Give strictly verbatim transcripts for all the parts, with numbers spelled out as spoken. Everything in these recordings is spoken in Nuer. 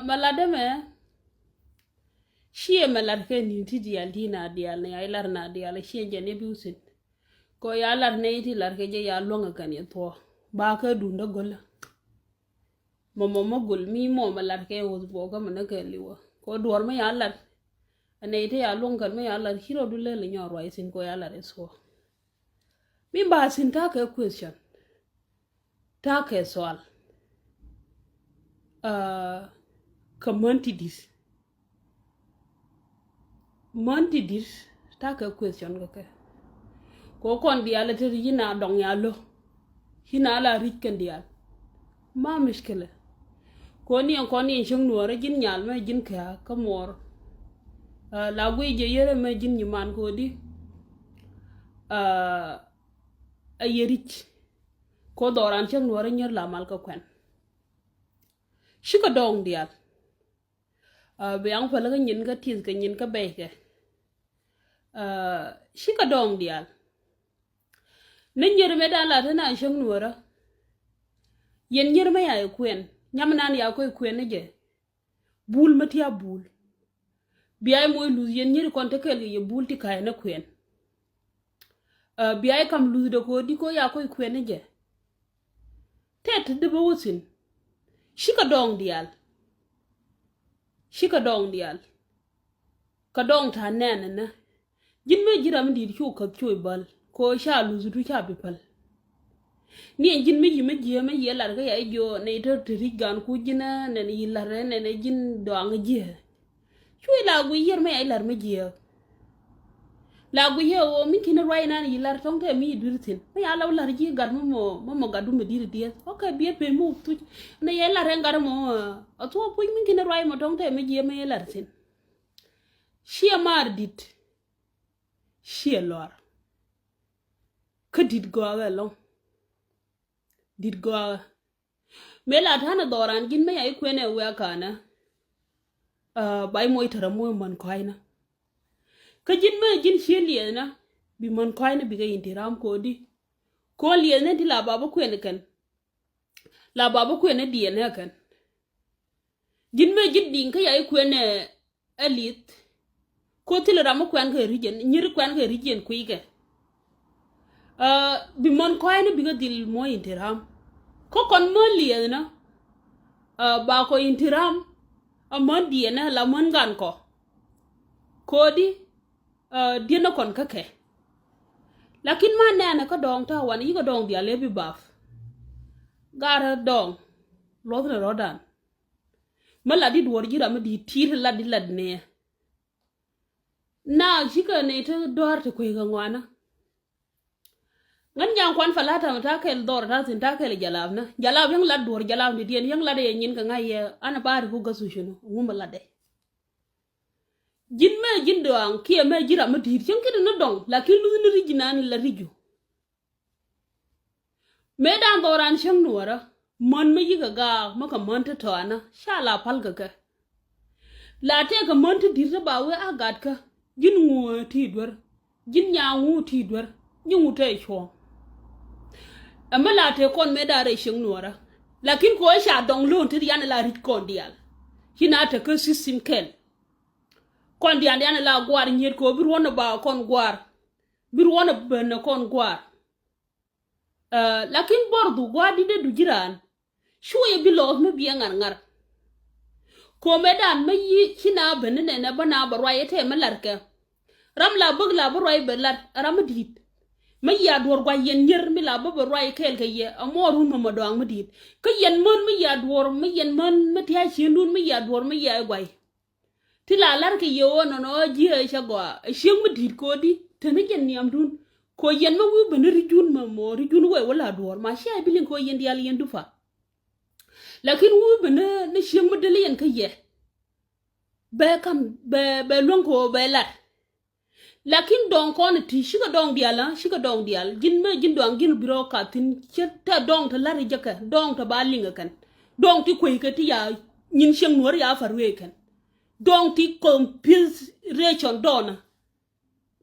Mɛ latdä mɛ ciɛ mɛ lat kɛ ni̱n ti diaal ti na diaal ni a ilar na diaal ciɛ jɛ ni bi wuthin. Kɔ ya lar nɛy ti lar kɛ jɛ ya luäŋ kɛn yɛ thuɔɔ ba kɛ dundä gölä. Mɔmɔ mɔ gol mi mɔ mɛ lat kɛ wuth bɔ kä mɛ nä kɛ liwä kɔ duɔr mɛ ya lat. Nɛy ti ya luäŋ kɛn mɛ ya lat ci rɔ du lel nyɔ ruac thin kɔ ya lat ɛ thuɔɔ. Mi ba thin takɛ question. Takɛ sual. Kä män ti di̱t. Män ti di̱t takɛ question kɛ kɛ. Kɔ kɔn diaal te ri yin a dɔŋ ya lo. Yin a la ric kɛn diaal. Ma mickilɛ. Kɔ ni ɛn kɔn ni ɛn cieŋ nuɔrä ji̱n nyal mɛ ji̱n kɛ kä muɔr. La guiy jɛ yɛrɛ mɛ ji̱n nyiman kɔ di. A yɛ ric. Kɔ dhɔran cieŋ nuɔrä nyier la mal kä kuɛn. Cikɛ dɔŋ diaal. Bi yaŋ päl kä nyin kä tith kɛ nyin kä bɛy kɛ. Cikɛ dɔŋ diaal. Ni nyier mɛ dan la te na cieŋ nuɔrä. Yɛn nyier mɛ ya yɛ kuɛn nyam nan ya koy kuɛn ni jɛ. Bul mä ti a bul. Bia i̱ moc luth yɛn nyier kɔn te kɛɛl kɛ yɛ bul ti ka̱a̱c ni kuɛn. Bia i̱ kam luth dee ko̱ di ko̱ ya koc kuɛn ni jɛ. Tɛt dee bä wä thi̱n. Cikɛ dɔɔŋ diaal. Cikɛ dɔɔŋ diaal. Kä dɔɔŋ ta̱a̱ nɛɛnɛ nä. Ji̱n mëë ji̱ ram mi di̱i̱t cu käth cu i̱ bäl ko̱ ca luth du ca bi päl. Ni ɛn ji̱n mi yi̱ mi jiääk mi yiëë lar kä ya i̱ jiɔ nɛy te te ri̱c gan ku ji̱n ɛ nɛn yi̱ lar ɛ nɛn ɛ ji̱n dɔaŋ jiääk. Cu i̱ la guiy yiër mi ya i̱ lar mi jiääk. La guiy yɛ ɣöö mi ki̱n ruac inan yi̱ lar tɔ̱ŋ te mi yi̱ dui̱r thi̱n mi ya la lar ji̱ gat mi mɔ mi mɔ gat du mi di̱i̱t diɛth. Ok biɛ pem mi wuk thuc nɛ yɛ lar ɛn gat mɔ. Ɛ thuɔ̱k puc mi ki̱n ruac mɔ tɔ̱ŋ te mi jiääk mi yɛ lar thi̱n. Ciɛ maar di̱t. Ciɛ lɔr. Kä di̱t gɔaa ɛlɔ̱ŋ. Di̱t gɔaa. Mëë la ta̱a̱nɛ dhɔran ji̱n mëë ya i̱ kuɛn ɛ wɛ̈ɛ̈ ka̱nä. Ba i̱ moc tärä moc män kɔ̱a̱cnä. Kä ji̱n mëë ji̱n cië liɛthnä bi män kɔ̱a̱cnä bikɛ in ti ram ko̱di. Ko̱n liɛthnä ti la ba bä kuɛn kɛn. La ba bä kuɛn ɛ diɛn ɛ kɛn. Ji̱n mëë ji̱n di̱ŋ kä ya i̱ kuɛn ɛ ɛ li̱th. Ko̱ thilɛ ram mi kuɛn kɛ ri̱c ɛn nyi̱r kuɛn kɛ ri̱c ɛn kui̱kɛ. Bi män kɔ̱a̱cni bikɛ dhil muɔ̱c in ti ram. Kä kɔn män liɛthnä. Ba kɔ in ti ram. A män diɛnä la män gan kɔ. Ko̱di diɛnä kɔn kä kɛ. Lakin ma nɛɛnɛ kä dɔɔŋ ta̱a̱ wanɛ yi̱ kä dɔɔŋ dhial ëë bi bap. Garä dɔɔŋ luɔthnɛ rɔ̱dan. Mi lat di duɔ̱ɔ̱r ji̱ ram mi di̱i̱t ti̱i̱t lat di lat nɛɛ. Na cikɛ nɛy te dɔ̱a̱r te kueek kɛ ŋuanä. Ŋän nyaŋ kuan Falata mi ta̱a̱ kɛl dhɔr ta̱a̱ thi̱n ta̱a̱ kɛl jalapnä jalap yäŋ lat duɔ̱ɔ̱r jalap ni diɛn yäŋ lat ɛ yɛ nyin kɛ ŋa̱c yɛ an a ba̱a̱r ku gäth wi̱cä ni ŋumɛ lat ɛ. Ji̱n mëë ji̱n dɔaŋ kiɛ mëë ji̱ ram mi di̱i̱t cäŋ ki̱n ni dɔŋ lakin luthni ri̱c ji̱ naan la ri̱cu. Mëë dan dhɔran cäŋ nuɔrä män mi yikɛ gaak mi kɛ män ti tɔanä ca la pal kɛ kɛ. La tëëkɛ män ti di̱t ti ba wee a gatkä ji̱n ŋuä ti duer ji̱n nyaa ŋu ti duer ji̱ ŋu tëë cuɔ̱ɔ̱ŋ. Ɛmɛ la tëë kɔn mëë dan rɛy cäŋ nuɔrä. Lakin kɛ ɣöö ca dɔŋ lo̱o̱n ti yan la ri̱c kɔn diaal. Ci na tekä system kɛl. Kɔn diaal yan la guaar nyiet kɛ ɣöö bi ruɔ̱n ɛ ba kɔn guaar. Bi ruɔ̱n ɛ ben ɛ kɔn guaar. Lakin bɔr dhuk gua̱a̱r di̱t dee du ji̱ raan. Cuɛ bi lɔɔth mi biɛ ŋa̱r ŋa̱r. Ko̱mɛ dan mi yi ci na ben ni nɛnɛ bä na bɛ ruac ɛ tɛɛ mi la̱rkɛ. Ram la bäk la bä ruac bɛ la̱r ram mi di̱i̱t. Mi yia duɔ̱r gua̱c yɛn nyier mi la bä bɛ ruac kɛɛl kɛ yɛ ɛ muɔɔr wun mɔmɔ dɔaŋ mi di̱i̱t. Kä yɛn män mi yia duɔ̱r mi yɛn män mi tia̱a̱ ciëndun mi yia duɔ̱r mi yia ɛ gua̱c. Ti la la̱r kɛ yɛ ɣöö nɔnɔ ɣä ji̱ ɣä cä gɔaa ɛ cieŋ mi di̱i̱t ko̱di te ni jɛn nhiamdun. Ko̱ yɛn mi wi̱i̱ ben ni ri̱cun mɛ mɔ ri̱cun wee wä la duɔ̱ɔ̱r ma cia bi liŋ ko̱ yɛn diaal yɛn dupa. Lakin wi̱i̱ ben ni cieŋ mi deli yɛn kä yɛ. Bɛ kam bɛ bɛ luäŋ ko̱ bɛ lat. Lakin dɔŋ kɔn ti cikɛ dɔŋ diaal a cikɛ dɔŋ diaal ji̱n mɛ ji̱n dɔaŋ ji̱n bi rɔ kath thi̱n cä tɛ dɔŋ te la̱r jɛ kɛ dɔŋ te ba liŋ ɛ kɛn. Dɔŋ ti kueckɛ ti ya nyin cieŋ nuɔ̱r ya far wee kɛn. Dɔŋ ti kɔm pi̱th rɛcɔn dɔɔnä.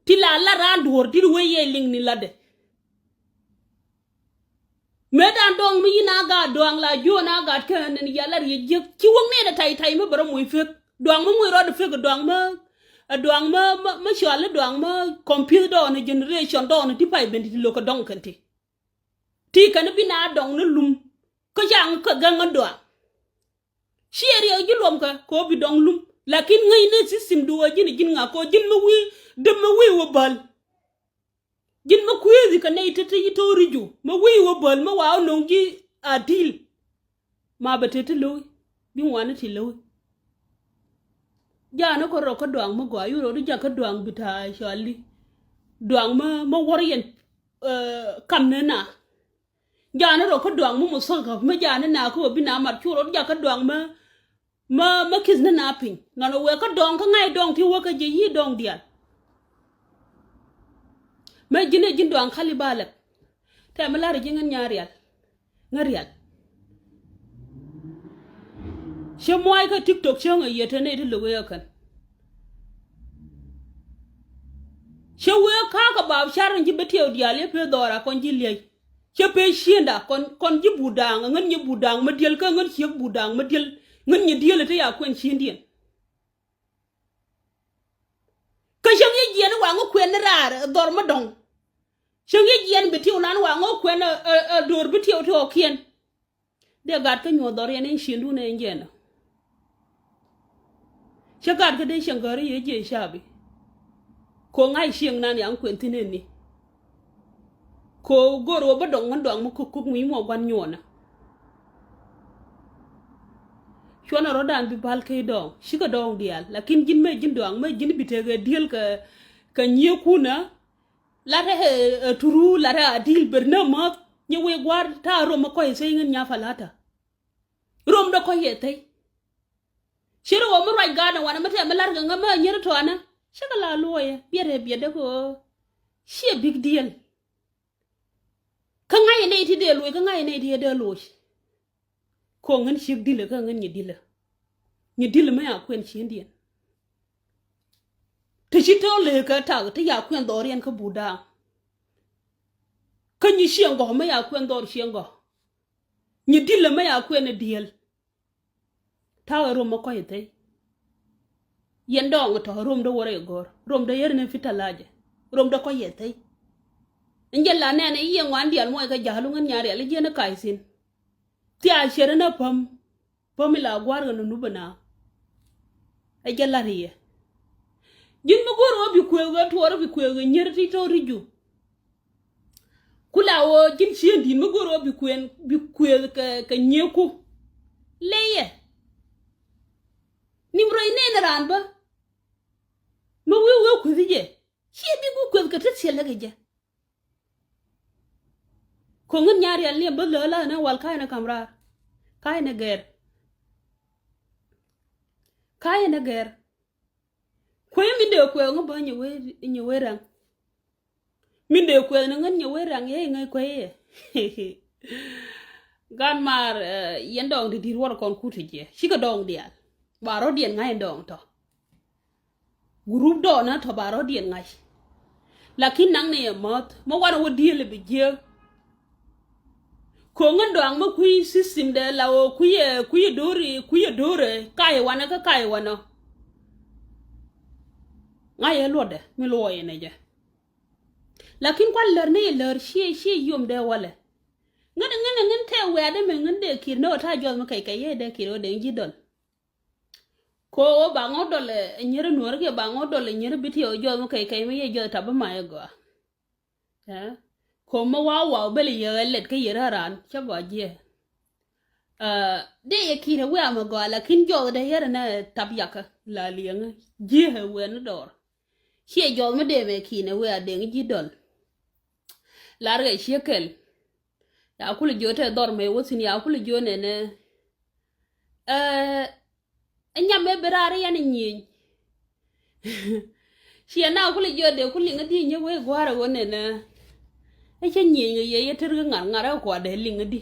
Ti la la̱r a duɔ̱ɔ̱r di̱t wee yɛ liŋ ni la̱tdɛ. Mëë dan dɔŋ mi yin a gaat duaŋ la juɔn a gaat kä nɛn yal a riec jiäk ci wäŋ nɛn a tay tay mi bɛ rɔ muc pek. Duaŋ mi muc rɔɔd pek duaŋ mi, a duaŋ mi, mi, mi cual duaŋ mi computer dɔɔn generation dɔɔn ti pay ben ti lokä dɔŋ kɛn ti. Ti kɛn bi na dɔŋ ni lum. Kä caŋ kä gaŋ a duaŋ. Ciɛ riɛk ji̱ luɔmkɛ kɛ ɣöö bi dɔŋ lum. Lakin ŋäcni system du ɣöö ji̱n ji̱n ŋa kɛ ɣöö ji̱n mi wi̱i̱ däm mi wi̱i̱ wä bäl. Ji̱n mi kui̱thi kɛ nɛy ti ti to̱ri ju mi wi̱i̱ wä bäl mi wa wä no̱ŋ ji̱ a dil. Ma bɛ te ti lo̱wi bi ŋuani ti lo̱wi. Jaani kɔ rɔ kä duaŋ mi gɔaa yu rɔ di jak kä duaŋ bi ta̱a̱ cɔaldi. Duaŋ mi mi wäri yɛn kam ni na. Jaani rɔ kä duaŋ mi muthakap mi jaani na kä wä bi na mat cu rɔ di jak kä duaŋ mi mi mi kith ni na piny nɔn wee kä dɔŋ kä ŋa̱c dɔŋ ti wä kä jiɛ yi dɔŋ diaal. Mɛ ji̱n ɛ ji̱n duaŋ kali ba lɛp. Tɛm mi lar ji̱ ŋän nya rial. Ŋä rial. Cä muac kä TikTok cäŋ ɛ yɛ te nɛy ti lo̱k ɛ kän. Cä wee ka̱a̱k kɛ bap car in ji̱ bä tiɛw diaal yɛ pee dhɔra kɔn ji̱ liɛc. Cä pee ciënda kɔn, kɔn ji̱ but da̱a̱ŋ ɛ ŋän nyɛ but da̱a̱ŋ mä diël kä ŋän ciek but da̱a̱ŋ mä diël. Ŋän nyɛ diël ɛ te ya kuɛn ciëndiɛn. Kä cäŋ yɛ jiɛn waŋ kuɛn raar dhɔr mä dɔŋ. Cäŋ yɛ jiɛn bi tiw nan waŋ kuɛn ɛ, ɛ, ɛ, do̱r bi tiw ti ɔ kiɛn. Dee gat kä nyuɔ̱th dhɔr yɛn in ciendun ɛn jiɛn ɔ. Cä gat kä dee cäŋ gäri yɛ jiɛ cabi. Ko ŋa̱c cieŋ nan yaŋ kuɛn thin ɛn ni. Ko go̱r wä bä dɔŋ ŋän dɔaŋ mi kuk kuk mi mɔ gua̱n nyuɔnä. Cuɔnɛ rɔ̱dan bi bal kɛ dɔŋ cikɛ dɔŋ diaal lakin ji̱n mɛ ji̱n dɔaŋ mɛ ji̱n bi tekɛ diël kɛ, kɛ nyiëkunä. Latɛ ɛ turu latɛ a dil ber nä mäth nyɛ wee gua̱r ta̱a̱ rom mi kɔc thei ŋän nya pa la̱tä. Rom dɔ kɔc yɛ thei. Ci rɔ wä mi ruac ga̱a̱n ɛ wanɛ mi tɛm mi la̱t kɛ ŋä mɛ nyɛr tɔanä. Cikɛ la luɔyɛ biɛt ɛ biɛt dɛ kɛ ɣöö ciɛ big deal. Kä ŋa̱c ɛ nɛy ti dee loc kä ŋa̱c ɛ nɛy ti dee loc. Ko̱ ŋän ciek dilɛ kä ŋän nyɛ dilɛ. Nyɛ dilɛ mɛ ya kuɛn ciëndiɛn. Te ci tɔ̱ lëë kɛ tak te ya kuɛn dhɔriɛn kä but da̱a̱ŋ. Kä nyi cieŋ gɔ̱k mɛ ya kuɛn dhɔr cieŋ gɔ̱k. Nyi dilɛ mɛ ya kuɛn ɛ diël. Ta̱wɛ rom mɛ kɔc ɛ thei. Yɛn dɔɔŋ tɔ̱ rom dee wärɛ yɛ gɔ̱r rom dee yɛr ni fertilizer rom dee kɔc yɛ thei. Ɛn jɛ la nɛn i̱ yɛ ŋuan diaal muɔc kɛ ja̱l wä ŋän nyan rial i̱ jiɛn i̱ kac thi̱n. Thia cier inä päm. Päm ila gua̱a̱r ɣän nup ina. Ɛ jɛ la̱r yɛ. Ji̱n mi go̱o̱r ɣä bi kuëëk ɣä tuɔɔr ɣä bi kuëëk ɣä nyier ti tɔ̱ ri̱c ju. Ku la ɣöö ji̱n cieŋ di̱t mi go̱o̱r ɣä bi kuëën bi kuëëk kɛ, kɛ nyieeku. Leyɛ. Nim rɔy nɛn raan bä. Mi wi̱i̱ wee kui̱thi jɛ. Ciɛ bi ku kueth kɛ ti thiɛl lɛ kɛ jɛ. Ko̱ŋ in nyar yal ni a bäth lɛ ɣä la̱th ni wal ka̱a̱c ni ka̱m raar. Ka̱a̱c ni gɛr. Ka̱a̱c ni gɛr. Kuey min dee kueth ŋä bä nyɛ wee, nyɛ wee raŋ. Min dee kueth ni ŋän nyɛ wee raŋ yɛ iŋä kuey yɛ. Gan maar, eh, yɛn dɔɔŋ ti di̱t wär kɔn kut ti jiɛ. Cikɛ dɔɔŋ diaal. Ba rɔ̱diɛn ŋa̱c in dɔɔŋ tɔ. Gurup dɔɔnä tɔ ba rɔ̱diɛn ŋa̱c. Lakin naŋ ni yɛ mäth mä wanɛ wä diëël bi jiääk. Ko̱ŋ in dɔaŋ mä kui̱ system dɛ la ɣöö kui̱ ɛ, kui̱ ɛ do̱ri, kui̱ ɛ do̱rɛ ka̱c wanɛ kä ka̱c wanɛ. Ŋa̱c ɛ luɔtdɛ mi luɔɔyɛ nɛ jɛ. Lakin kua̱l lär ni yɛ lär ciɛ, ciɛ yom dee walɛ. Ŋän, ŋän, ŋän tɛɛ wiaadɛ mɛ ŋän dee ki̱r ni ɣöö ta̱a̱ juɔth mi kɛc kɛc yɛ dee ki̱r ɣöö dee ji̱ dɔl. Ko ɣöö ba ŋɔ̱ dɔl ɛ nyier nuɔ̱ɔ̱r kiɛ ba ŋɔ̱ dɔl ɛ nyier bi tiɛw jɔth mi kɛy kɛy mi yɛ jɔth tap bi ma yɛ gɔaa. Ɛ ko mi waw waw bel yɛ ɣɛ lɛt kä yɛ raan cä gɔaa jiɛ. Ɛ dee yɛ ki̱i̱t ɛ wiaa mi gɔaa lakin jɔth dee yɛr ɛnɛ tap yakä la liɛŋä jiɛ ɛ wɛn ni dɔɔr. Ciɛ jɔth mi dee mɛ ki̱i̱n ɛ wiaa deŋ ji̱ dɔl. Lar kɛ ciek kɛl. Ya kul jiö te dhɔr mɛ wä thi̱n ya kul jiö nɛnɛ. Ɛ, ɛ nyam ɛ bi raar yɛn nyieny. Ciɛ na kul jiö dee kul liŋ di nyɛ wee gua̱a̱r ɛ wä nɛnɛ. Ɛ cä nyieny kɛ yɛ yɛ tër kɛ ŋa̱r ŋa̱r ɛ kua̱dɛ liŋ di.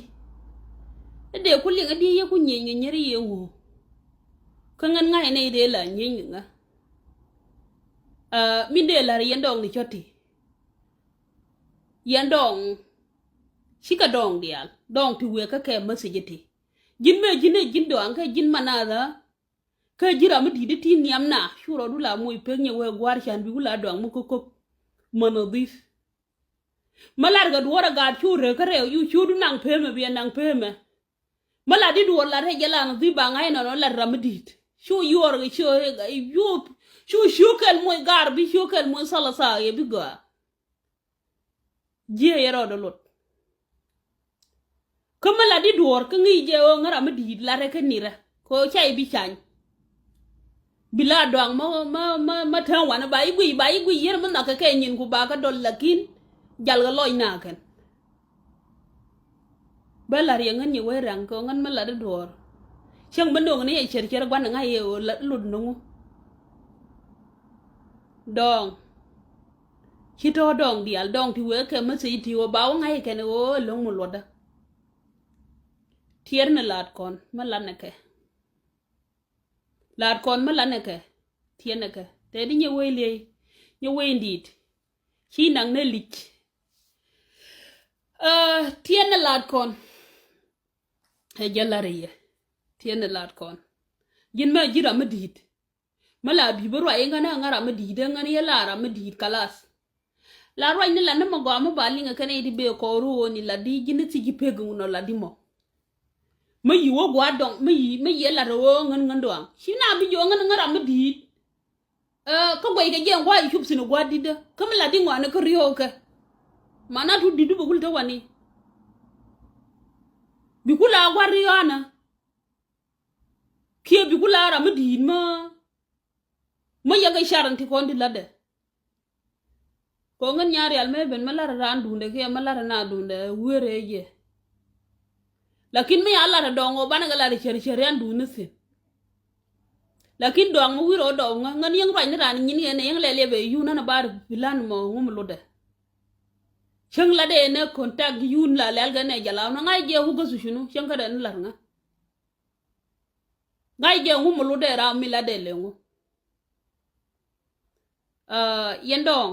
Ɛ dee kul liŋ di yɛ ku nyieny kɛ nyɛr yɛ ŋu. Kä ŋän ŋa̱c nɛy dee la nyieny kɛ ŋä. Ɛ, min dee la̱r yɛn dɔɔŋ ni cɔ̱t ti. Yɛn dɔɔŋ Cikɛ dɔɔŋ diaal, dɔɔŋ ti wëë kä kɛ message ti. Ji̱n mëë ji̱n ëë ji̱n dɔɔŋ kä ji̱n manathä. Kä ji̱ ram mi di̱i̱t ti nhiam na cu rɔɔdu la moc pek nyɛ wee gua̱a̱r can bi ku la dɔɔŋ mi ko̱k ko̱k. Män ɔ dhi̱th. Mä lar kɛ duɔ̱ɔ̱r ɛ gaat cu rek kä rɛw cu cu du naŋ pemɛ biɛ naŋ pemɛ. Mä lat di duɔ̱ɔ̱r lat rɛy jɛ lan dhi̱th ba ŋa̱c nɔnɔ lat ram mi di̱i̱t. Cu yuɔr kɛ cu cu cu kɛl moc gar bi cu kɛl moc thalatha yɛ bi gɔaa. Jiɛ yɛ rɔɔdɛ lot. Kä mä lat di duɔ̱ɔ̱r kä ŋi̱i̱c jɛ ɣöö ŋära mi di̱i̱t lat rɛ kä nirä kɛ ɣöö ca i̱ bi cany. Bi la dɔaŋ mä mä mä mä täŋ wanɛ ba i̱ guiy ba i̱ guiy yɛn mi nhɔk kɛ kɛ nyin ku ba kä dɔl lakin jal kɛ lɔc na kɛn. Bä la̱r yɛ ŋän nyɛ wee raŋ kɛ ɣän mi la̱t i̱ duɔ̱ɔ̱r. Cäŋ bä no̱o̱ŋ ni yɛ cär cär gua̱n ŋa̱c yɛ ɣöö lat lut no̱ŋu. Dɔɔŋ. Ci tɔ̱ dɔɔŋ diaal dɔɔŋ ti wee kɛ message ti ɣöö ba wä ŋa̱c kɛn ɣöö lo̱ŋ mi luɔtdä. Tiɛɛr ni laat kɔn mi la̱t ni kɛ. Laat kɔn mi la̱t ni kɛ. Tiɛɛr ni kɛ. Tɛɛdi nyɛ wee liey. Nyɛ wee in di̱i̱t. Ci naŋ ni lic. Ɛ, tiɛɛr ni laat kɔn. Ɛ jɛ la̱r i̱ yɛ. Tiɛɛr ni laat kɔn. Ji̱n mɛ ji̱ ram mi di̱i̱t. Mi la bi̱i̱ bi ruac i̱ ŋän ɛ ŋä ram mi di̱i̱t ɛ ŋän yɛ la ram mi di̱i̱t kalath. La ruac ni la ni mɛ gɔaa mi ba liŋ ɛ kɛn ɛ i̱ ti bee kɔɔru ɣöö ni la di ji̱n i̱ thiec ji̱ pek ŋun ɔ la di mɔ. Mi yi̱ wä gua̱a̱r dɔŋ mi yi̱ mi yi̱ ɛ lat ɛ ɣöö ŋän ŋän dɔaŋ ci na bi jiɔ ŋän ŋän ram mi di̱i̱t. Ɛ, kä guɛy kɛ jiɛn gua̱a̱c cup thi̱n ɛ gua̱a̱r di̱tdä kä mi la di ŋɔaani kä riɔ̱ɔ̱kɛ. Mana tu di̱t bi kul te wani. Bi kul a gua̱a̱r riɔ̱ɔ̱nä. Kiɛ bi kul a ram mi di̱i̱t mä. Mä yɛ kɛ car in ti kɔn di la̱tdɛ. Kɔŋ in nyaar rial mëë ben mä la̱rä raan duundɛ kiɛ mä la̱rä na duundɛ wierɛ jɛ. Lakin mi ya lat a dɔŋ ɔ banɛ kɛ lat a cär cär yan duuni thi̱n. Lakin dɔaŋ mi wi̱r ɔ dɔŋ ŋä ŋän yäŋ ruac ni raan nyin yɛn ɛ yäŋ lɛl yɛ bɛ yun nän a bar pilan mɔ ŋum lutdɛ. Cäŋ latdɛ yɛn ɛ contact yun la lɛl kɛ nɛ jalaw ni ŋa̱c jɛ wuk gäsu cunu cäŋ kädɛ ni lat ŋä. Ŋa̱c jɛ ŋum lutdɛ ram mi latdɛ lɛ ŋu. Aa, yɛn dɔɔŋ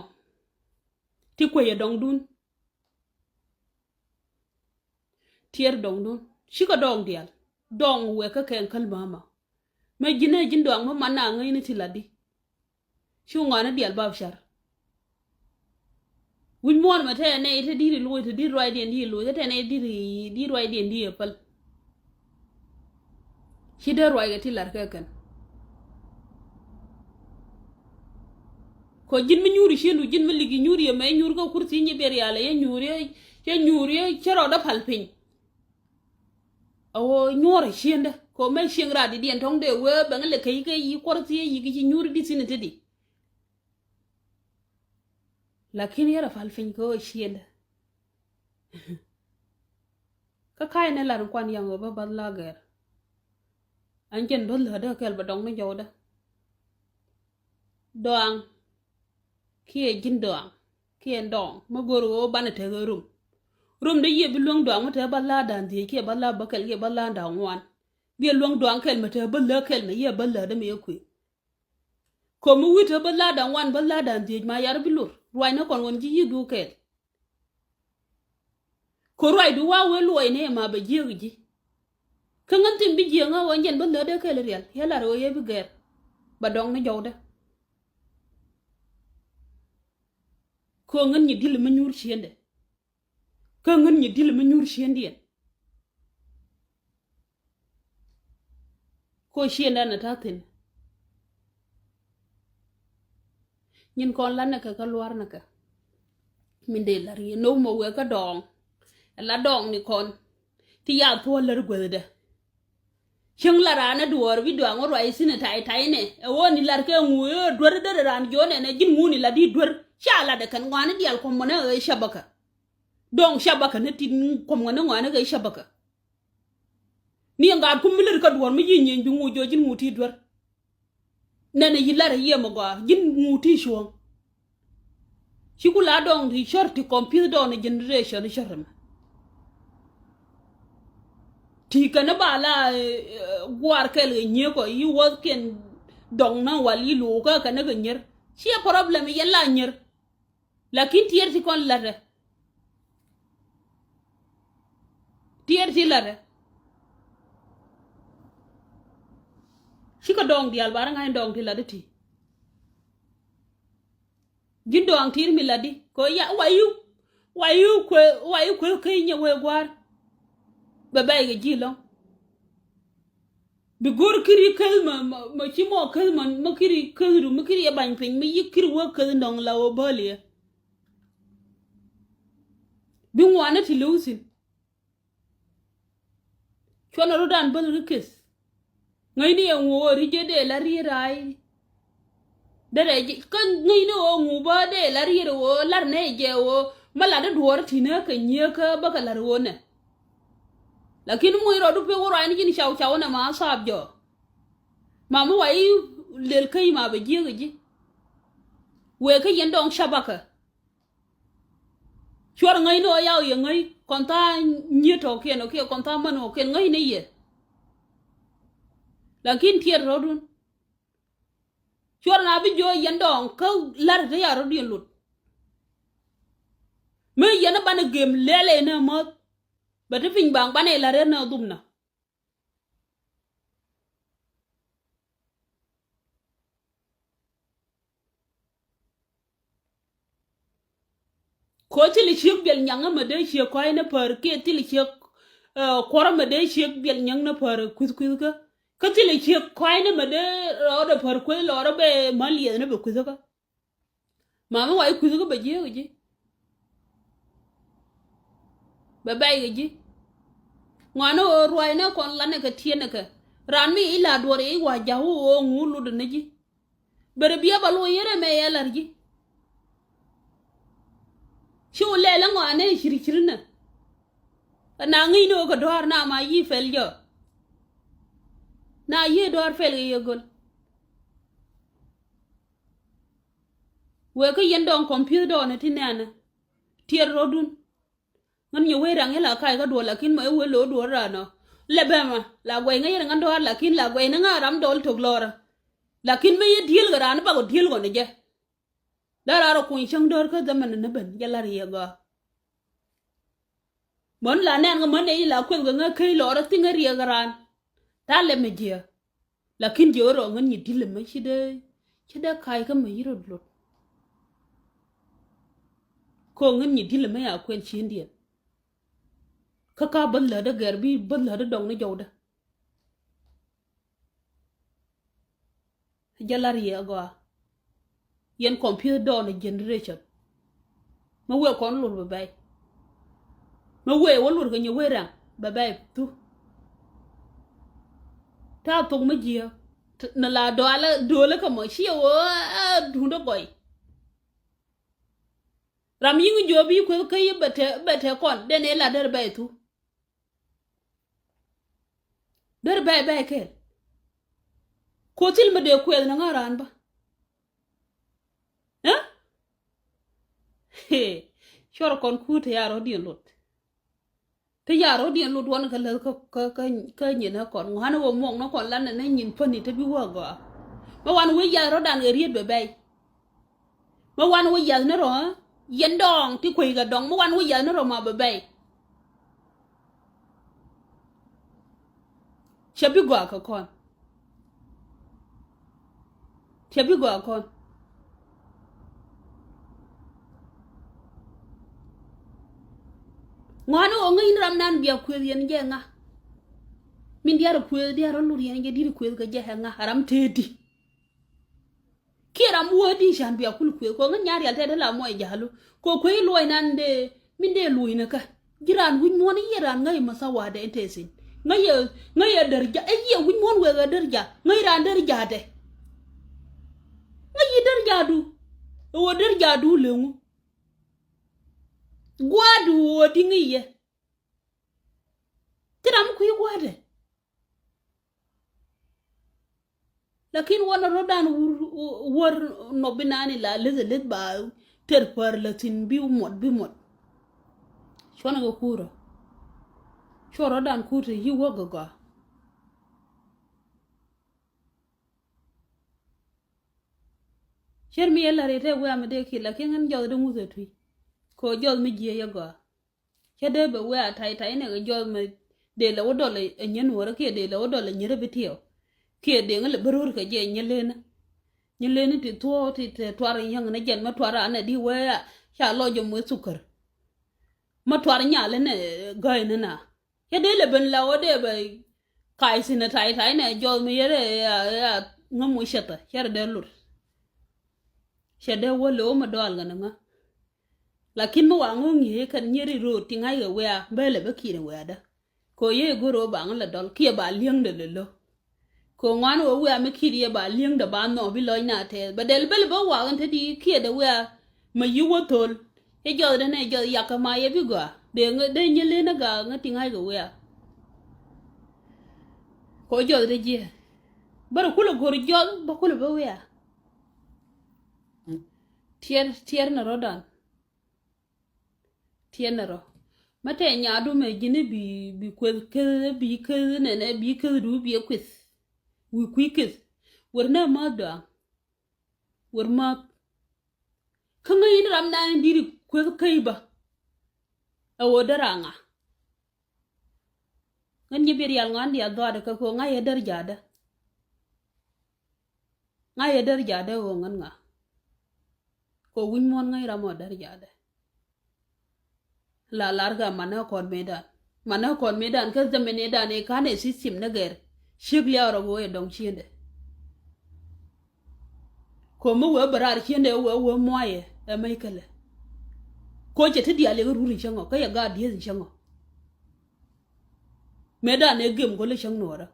ti kuecɛ dɔŋdun. Tiɛɛr dɔŋdun cikɛ dɔɔŋ diaal. Dɔɔŋ wɛɛkä kɛn käl mama. Mɛ ji̱n ɛ ji̱n dɔaŋ mɛ man na ŋäcni ti latdi. Cu ŋɔaani diaal bap car. Wi̱c muɔ̱ɔ̱n mɛ te nɛ te di̱t i̱ loc te di̱t ruacdiɛn di̱t i̱ loc te nɛ di̱t i̱ di̱t ruacdiɛn di̱t i̱ päl. Ci dee ruac kɛ ti lar kɛ kɛn. Kɔ ji̱n mi nyuuri ciëndu ji̱n mi liki nyuuri yɛ mɛ nyuuri kä kur thi̱n nyi ber yalɛ yɛ nyuuri yɛ cɛ nyuuri yɛ cɛ rɔɔdä pal piny. A wä nyuɔrɛ ciëndä kɔ mɛ cieŋ raat didiɛn tɔ̱ŋ dee wee bɛŋ lɛ kɛ yi kɛ yi kuɔr thiee yi ki ci nyuuri di thi̱n i̱ te di. Lakin yɛrɛ pal piny kɛ ɣöö ciëndä. Kä ka̱a̱c ni lar in kuan yaŋ ɣöö bä bath la gɛr. Ɛn jɛn bä lätdä kɛl bɛ dɔŋ ni jɔwdä. Dɔaŋ kiɛ ji̱n dɔaŋ kiɛ dɔŋ mi go̱r ɣöö banɛ tek ɣöö rum. Rum dee yiëë bi luäŋ dɔaŋ mi tek bä la da̱a̱n dhiec kiɛ bä la bäkɛl kiɛ bä la da̱a̱n ŋuan. Biɛ luäŋ dɔaŋ kɛl mi tek bä lä kɛl mi yiëë bä lätdä mi yɛ kuëë. Komi wi̱i̱ te bä la da̱a̱n ŋuan bä la da̱a̱n dhiec ma yar bi lur ruacnä kɔn ɣän ji̱ yi̱k du kɛɛl. Ko ruacdu wa wee luɔcni ma bɛ jiääk ji̱. Kä ŋän thim bi jiääk ŋä ɣän jɛn bä lätdä kɛɛl rial yɛ lar ɣöö yɛ bi gɛr. Bɛ dɔŋ ni jɔwdä. Ko ŋän nyi dil mi nyuur ciëndɛ. Kä ŋän nyi dil mi nyuur ciëndiɛn. Ko ciëndɛ ni ta̱thi̱n. Nyin kɔn la ni kɛ kä luar ni kɛ. Min dee la riee no̱o̱k mɔ wee kä dɔɔŋ. La dɔɔŋ ni kɔn. Ti ya thuɔ̱ɔ̱l lär guäthdɛ. Cieŋ la raan ɛ duɔɔr bi dɔaŋ ɛ ruac thi̱n ɛ tay tay nɛ ɛ ɣöö ni lar kɛ ŋu ɛ duer derɛ raan jiɔn ɛn ɛ ji̱n ŋu ni la di duer. Ca lat ɛ kɛn ŋɔaani diaal kuɔm mɔnɛ ɛ shabaka. Dɔŋ shabaka ni tit kuɔm ŋɔaani ŋɔaani kɛ shabaka. Ni ɛn gaat kum mi lär kä duɔɔr mi yi nyieny bi ŋu jiɔ ji̱n ŋu ti duer. Nɛnɛ yi lar ɛ yiɛm ɛ gɔaa ji̱n ŋu ti cuɔ̱ɔ̱ŋ. Ci ku la dɔŋ ti cär ti kɔm pi̱th dɔɔn ɛ generation cär ɛmɛ. Ti kɛn ba la, eh, guar kɛl kɛ nyiek kɔ yi wäth kiɛn dɔŋ na wal yi lo̱o̱kä kɛn kɛ nyier. Ciɛ problem yɛn la nyier. Lakin tiɛɛr ti kɔn la̱tdɛ. Tiɛɛr ti latdɛ. Cikɛ dɔɔŋ diaal ba rɛ ŋa̱c dɔɔŋ ti latdä ti. Ji̱n dɔɔŋ ti̱i̱r mi latdi kɛ ya wayu, wayu kuɛ, wayu kuɛ keny nyɛ wee gua̱a̱r. Bɛ bɛy kɛ ji̱ lɔ̱ŋ. Bi go̱r kiri käth mɛ, mɛ, mɛ ci mɔ käth mɛ, mɛ kiri käthdu, mɛ kiri yɛ bany piny, mɛ yi kiri wä käth nɔŋ la wä bäl yɛ. Bi ŋuanä ti lo̱w thi̱n. Cuɔnɛ rot dan bäth ri keth. Ŋäcni ɛ ŋu ɣöö ri jɛ dee la riet raay. Derɛ jɛ kä ŋäcni ɣöö ŋu bä dee la riet ɣöö lar nɛ jɛ ɣöö mä lat di duɔɔr tinä kɛ nyieekä bä kɛ lar ɣöö nɛ. Lakin muc rɔɔdu pek wä ruacni ji̱n caw caw nɛ ma thaap jɔ. Ma mi wa i̱ lel käc ma bɛ jiäk ɛ ji̱. Wëë kä yɛn dɔŋ cabakä. Cuɔr ŋäcni ɣöö yaw yɛ ŋäc kɔn tha̱a̱ŋ nyiet tɔ̱kiɛn ɔ kiɛ kɔn tha̱a̱ŋ män ɔ kiɛn ŋäcni yɛ. Lakin tiɛt rɔ̱dun. Cuɔr na bi jiök yɛn dɔɔŋ kä la̱r te ya rɔ̱diɛn lot. Mi yɛn banɛ gem lɛl ɛ nɛ mäth. Bɛ ti piny baŋ banɛ la̱r ɛ nɛ dhupnɛ. Ko thil ciek biɛl nyaŋä mɛ dee ciek kɔ̱a̱cnä pär kiɛ thil ciek, eh, kuɔrä mɛ dee ciek biɛl nyaŋnä pär kui̱th kui̱thkä. Kä thil ciek kɔ̱a̱cnä mɛ dee rɔɔdɛ pär kueth lɔɔrä bɛ mä liɛthnä bɛ kui̱thkä. Mamä wa̱i̱ kui̱thkä bɛ jiääk ji̱. Bɛ bɛy kɛ ji̱. Ŋuanä ɣöö ruaacnä kɔn lanɛ kɛ tiɛnɛ kɛ. Raan mi i̱ la duɔr i̱ wa ja̱w ɣöö ŋu lotdä ni ji̱. Bɛ rɛ biɛ bä luɔ̱c yɛn rɛ mɛ yɛ la̱r ji̱. Ci wä lɛl ɛ ŋɔaanɛ cir cir nɛ. Ɛ na ŋi̱i̱c ni wä kɛ dɔ̱a̱r na ma yiëë pɛl jɔ. Na yiëë dɔ̱a̱r pɛl kɛ yɛ göl. Wëë kä yɛn dɔɔŋ kɔmpiöth dɔɔnɛ ti nɛɛnɛ. Tiɛt rɔ̱dun. Ŋän nyɛ wee raŋ yɛ la ka̱a̱c kä duɔ̱ɔ̱r lakin mɔ yɛ wee lo̱o̱ duɔ̱ɔ̱r raan ɔ. Lɛ bɛmɛ la guɛy ŋäc yɛn ŋän dɔ̱a̱r lakin la guɛy ni ŋa̱ ram dɔɔl tök lɔrä. Lakin mi yɛ diël kɛ raan bakɔ diël kɔn jɛ. La raan rɔ kuny cäŋ dɔ̱r kä dhämɛn ni ben jɛ la riɛk gɔaa. Män la nɛn kä män nɛ yi la kueth kɛ ŋä key lɔrä thiŋ ɛ riɛk raan. Ta lɛ mɛ jiɛ. Lakin jiɛ wä rɔ ŋän nyi di̱l mɛ ci dee, ci dee ka̱a̱c kä mɛ yi rɔ lot. Kɔ ŋän nyi di̱l mɛ ya kuɛn ciëndiɛn. Kä ka bäth lätdä gɛr bi bäth lätdä dɔŋ ni jɔwdä. Jɛ lar yɛ gɔaa. Yɛn kɔmpiöth dɔɔn ɛ generation. Mä wëë kɔn lur bɛ bɛy. Mä wëë wä lur kɛ nyɛ wëë rɛŋ bɛ bɛy thu. Ta̱a̱ thok mä jiɛ. Nɛ la dɔalä doolä kä mɔ ciɛ wä a duundä gɔy. Ram yiŋ jiɔ bi kueth kä yi bɛ tɛ, bɛ tɛ kɔn den ɛ la der bɛy thu. Deri bɛy bɛy kɛl. Ko thil mi dee kuɛth ni ŋa̱ raan bä. Ɛ? Cuɔr kɔn kuut te ya rɔ̱diɛn lot. Te ya rɔ̱diɛn lot wan kä läth kä, kä, kä, kä nyin ɛ kɔn ŋuan wä muɔk ni kɔn lan ni nyin päni te bi wä gɔaa. Mɛ wan wec yath rɔ̱dan kɛ riet bɛ bɛy. Mi wan wä yath ni rɔ, yɛn dɔɔŋ ti kueckɛ dɔŋ, mi wan wä yath ni rɔ ma bɛ bɛy. Cɛ bi gɔaa kɛ kɔn. Cɛ bi gɔaa kɔn. Ŋɔ̱a̱ni ɣöö ŋäcni ram nan bia kuëëth yɛn jɛ ŋa. Min diaar kuëëth diaar lut yɛn jɛ di̱t kuëëth kɛ jɛ ɛ ŋa ram tëëdi. Kiɛ ram wä di can bia kul kuëth kɔ ŋä nya̱a̱ rial tɛt la mɔc ja̱lu kɔ kuëë luɔc nan dee min dee luɔc ni kä. Ji̱ raan wi̱c muɔ̱n i̱ yiëë raan ŋäc i̱ mätha wa̱a̱dɛ in tɛthin ŋäc i̱ ŋäc i̱ där ja̱ i̱ yiëë wi̱c muɔ̱n wëë ɣä där ja̱ ŋäc raan där ja̱dɛ. Ŋäc i̱ där ja̱du ɛ ɣöö där ja̱du leŋu. Gua̱a̱du ɣöö di ŋäc yɛ ti ram kui̱ gua̱a̱dɛ. Lakin wä na rot dan wur wär nɔpi nani la leth leth ba ter pär la thin bi muɔt bi muɔt. Cuɔn kɛ kurä cuɔ rot dan kur te yi wä gɔgɔa. Cer mi yɛ la ri te wä mi de ki lakin ŋän jɔth de ŋuth ɛ tui. Ko jɔth mi jiɛ yɛ gɔa. Cä dee bɛ wee a tay tay nɛ kɛ jɔth mɛ Dee lɛ wä dɔl ɛ nyɛ nuɔrä kiɛ dee lɛ wä dɔl ɛ nyɛ rɛ bi tiɛw. Kiɛ dee ŋä lɛ bä rur kɛ jɛ nyɛ lenä. Nyɛ lenä ti thuɔɔ ti tɛ tuar in yäŋ ni jɛn mä tuar anɛ di wee a ca lɔc jɛ muɛ thukär. Mä tuar nyal inɛ gäi ni na. Cɛ dee lɛ ben la wä dee bɛ ka̱y thi̱n ɛ tay tay nɛ jɔth mi yɛrɛ ya ya ŋä muc cɛ thä cɛ rɛ dee lut. Cɛ dee wä lɛ wä mɛ dɔal kɛ ni ŋä. Lakin mi wa ŋo̱o̱ŋ yiëë kɛn nyier i̱ ro̱o̱t ti ŋa̱ckɛ wiaa bee lɛ bä ki̱i̱t ɛ wiaadä. Kɛ ɣöö yee i̱ go̱r ɣöö ba ŋä lɛ dɔl kiɛ ba li̱eŋdɛ lɛ lo̱. Kɛ ɣöö ŋuan ɣöö wiaa mi ki̱i̱t yɛ ba li̱eŋdɛ ba nhɔɔk bi lɔc na tɛth bɛ dɛl bä lɛ bä waak in te di kiɛ dɛ wiaa. Mɛ yi wä thol. Cɛ jɔth dee nɛ jɔth yakä ma yɛ bi gɔaa dee ŋä dee nyɛ len ɛ gaak ŋä ti ŋa̱ckɛ wiaa. Kɛ ɣöö jɔth dee jiɛ bärɛ kulɛ go̱r jɔth bä kulɛ bä wiaa. Tiɛr tiɛr nɛ rɔ̱dan. Tiɛn rɔ. Mä tɛ nyaadu mɛ ji̱n bi bi kueth keth bi keth nɛnɛ bi keth du bi kueth. Wi̱i̱ kui̱ keth. Wer nɛ mäth dɔaŋ. Wer mäth. Kä ŋäc in ram nan in di̱t kueth käc bä. Ɛ ɣöö däraŋa. Ŋän nyi bi rial ŋɔa̱n diaal dhɔaadɛ kä kɛ ɣöö ŋa̱c yɛ där ja̱a̱dä. Ŋa̱c yɛ där ja̱a̱dä ɣöö ŋän ŋa. Kɛ wi̱ny muɔ̱ɔ̱n ŋäc ram ɔ där ja̱a̱dä. La lar kɛ manɛ kɔn mëëdan. Manɛ kɔn mëëdan kä dhɛmɛ nëëdan ëë ka̱n ɛ system ni gɛr. Ciek liaw rɔ ɣöö ɛ dɔ̱ŋ ciëndɛ. Ko̱mi wee bɛ raar ciëndɛ wee wee muayɛ ɛ mec kälɛ. Ko̱ cɛ ti diaal yɛ kä rur in cäŋ ɔ kä yɛ gaat dieth in cäŋ ɔ. Mëëdan ëë gem go̱l i̱ cäŋ nuɔɔrä.